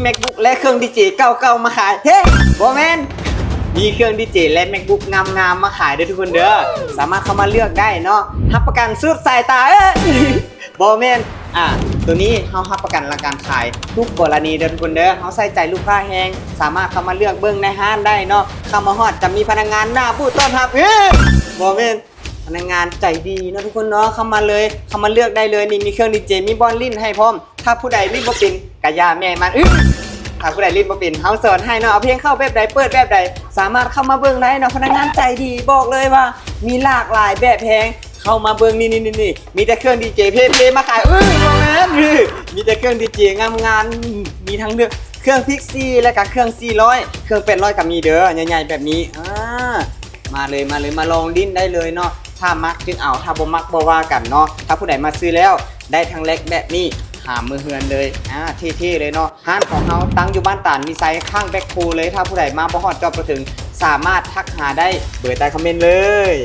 MacBook ແລະເຄື່ອງ DJ ເກົ່າໆມາຂາຍ. ເຮີ້ ບໍ່ແມ່ນ, ມີເຄື່ອງ DJ ແລະ MacBook ງາມໆມາຂາຍເດີທຸກຄົນເດີ. ສາມາດເຂົ້າມາເລືອກໄດ້ເນາະ, ຮັບປະກັນສຸດສາຍຕາ. ເອີ ບໍ່ແມ່ນ, ອ່າ ໂຕນີ້ເຮົາຮັບປະກັນຫຼັງການຂາຍທຸກກໍລະນີເດີທຸກຄົນເດີ. ເຮົາໃສ່ໃຈລູກຄ້າແຮງ, ສາມາດເຂົ້າມາເລືອກເບິ່ງໃນຮ້ານໄດ້ເນາະ. ເຂົ້າມາຮອດຈະມີພະນັກງານໜ້າບູດຕ້ອນຮັບ. ເອີ ບໍ່ແມ່ນ, ພະນັກງານໃຈດີເນາະທຸກຄົນເນາະ. ເຂົ້າມາເລີຍ, ເຂົ້າມາເລືອກໄດ້ເລີຍ. ນີ້ມີເຄື່ອງ DJ ມີບ່ອນຫຼິ້ນໃຫ້ພ້ອມ. ຖ້າຜູ້ໃດຫຼິ້ນບໍ່ເປັນ ກະຢ່າແມ່ມັນ. ອື ຖ້າຜູ້ໃດຫຼິ້ນບໍ່ເປັນ ເຮົາສອນໃຫ້ເນາະ. ເອົາເພງເຂົ້າແບບໃດ ເປີດແບບໃດ ສາມາດເຂົ້າມາເບິ່ງໄດ້ເນາະ. ພະນັກງານໃຈດີ ບອກເລີຍວ່າມີຫຼາກຫຼາຍແບບແຮງ. ເຂົ້າມາເບິ່ງ ນີ້ໆໆ ມີແຕ່ເຄື່ອງ DJ ເພໆມາຂາຍ. ອື ບໍ່ແມ່ນ, ມີແຕ່ເຄື່ອງ DJ ງາມໆ. ມີທັງເລື່ອງເຄື່ອງ Pixie ແລະກະເຄື່ອງສີ່ຮ້ອຍ, ເຄື່ອງແປດຮ້ອຍກະມີເດີ ໃຫຍ່ໆແບບນີ້. ອາ ມາເລີຍ ມາເລີຍ, ມາລອງຫຼິ້ນໄດ້ເລີຍເນາະ. ຖ້າມັກຈຶ່ງເອົາ, ຖ້າບໍ່ມັກບໍ່ວ່າກັນເນາະ. ຖ້າຜູ້ໃດມາຊື້ແລ້ວໄດ້ທັງແລັກແບບນີ້ ຫາມເມືອເຮືອນເລີຍ. ອາ ເທ່ໆເລີຍເນາະ. ຮ້ານຂອງເຮົາຕັ້ງຢູ່ບ້ານຕານວິໄຊ ຂ້າງແບັກໂຄເລີຍ. ຖ້າຜູ້ໃດມາບໍ່ຮອດຈອມປະເຖິງ ສາມາດທັກຫາໄດ້ ເບີໃຕ້ຄອມເມັນເລີຍ.